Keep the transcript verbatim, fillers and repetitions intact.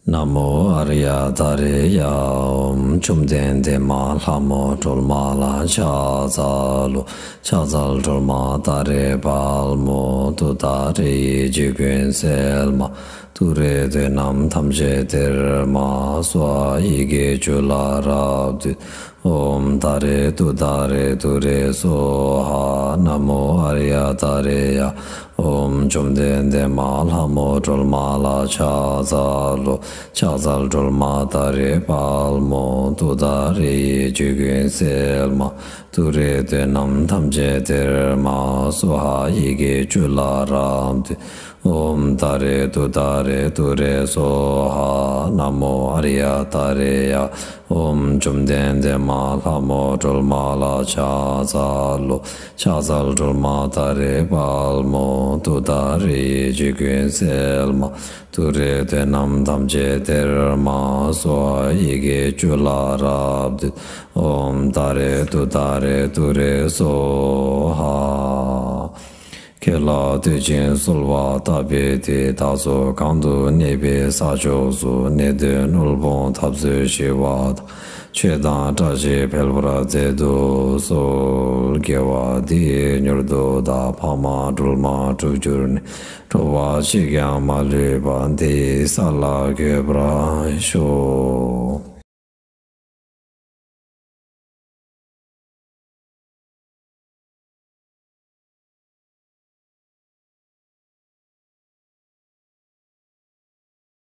ན་མོ་ཨཱརྱ་ཏཱ་རེ་ཡ། ཨོཾ་བཅོམ་ལྡན་འདས་མ་ལྷ་མོ་སྒྲོལ་མ་ལ་ཕྱག་འཚལ་ལོ། ཕྱག་འཚལ་སྒྲོལ་མ་ཏཱ་རེ་དཔལ་མོ། ཏུཏྟཱ་རེ་ཡི་འཇིགས་ཀུན་སེལ་མ། ཏུ་རེ་འདོད་རྣམས་ཐམས་ཅད་སྟེར་མ། སྭཱ་ཧཱ་ཡི་གེ་བཅུ་ལ་རབ་བཏུད། ཨོཾ་ཏཱ་རེ་ཏུཏྟཱ་རེ་ཏུ་རེ་སྭཱ་ཧཱ། ན་མོ་ཨཱརྱ་ཏཱ་རེ་ཡ། ཨོཾ་བཅོམ་ལྡན་འདས་མ་ལྷ་མོ་སྒྲོལ་མ་ལ་ཕྱག་འཚལ་ལོ། ཕྱག་འཚལ་སྒྲོལ་མ་ཏཱ་རེ་དཔལ་མོ། ཏུཏྟཱ་རེ་ཡི་འཇིགས་ཀུན་སེལ་མ། ཏུ་རེ་འདོད་རྣམས་ཐམས་ཅད་སྟེར་མ། སྭཱ་ཧཱ་ཡི་གེ་བཅུ་ལ་རབ་བཏུད། ཨོཾ་ཏཱ་རེ་ཏུཏྟཱ་རེ་ཏུ་རེ་སྭཱ་ཧཱ། ན་མོ་ཨཱརྱ་ཏཱ་རེ་ཡ། ཨོཾ་བཅོམ་ལྡན་འདས་མ་ལྷ་མོ་སྒྲོལ་མ་ལ་ཕྱག་འཚལ་ལོ། ཕྱག་འཚལ་སྒྲོལ་མ་ཏཱ་རེ་དཔལ་མོ། ཏུཏྟཱ་རེ་ཡི་འཇིགས་ཀུན་སེལ་མ། ཏུ་རེ་འདོད་རྣམས་ཐམས་ཅད་སྟེར་མ། སྭཱ་ཧཱ་ཡི་གེ་བཅུ་ལ་རབ་བཏུད། ཨོཾ་ཏཱ་རེ་ཏུཏྟཱ་རེ་ཏུ་རེ་སྭཱ་ཧཱ། ཁྱེད་ལ་བསྟོད་ཅིང་གསོལ་བ་བཏབ་པའི་མཐུས། བདག་སོགས་གང་དུ་གནས་པའི་ས་ཕྱོགས་སུ། ནད་གདོན་དབུལ་ཕོངས་འཐབ་རྩོད་ཞི་བ་དང་། ཆོས་དང་བཀྲ་ཤིས་འཕེལ་བར་མཛད་དུ་གསོལ། དགེ་བ་འདི་ཡིས་མྱུར་དུ་བདག་ཕ་མ་སྒྲོལ་མ་གྲུབ་གྱུར་ནས། འགྲོ་བ་གཅིག་ཀྱང་མ་ལུས་པ། འདི་ཡི་ས་ལ་འགོད་པར་ཤོག།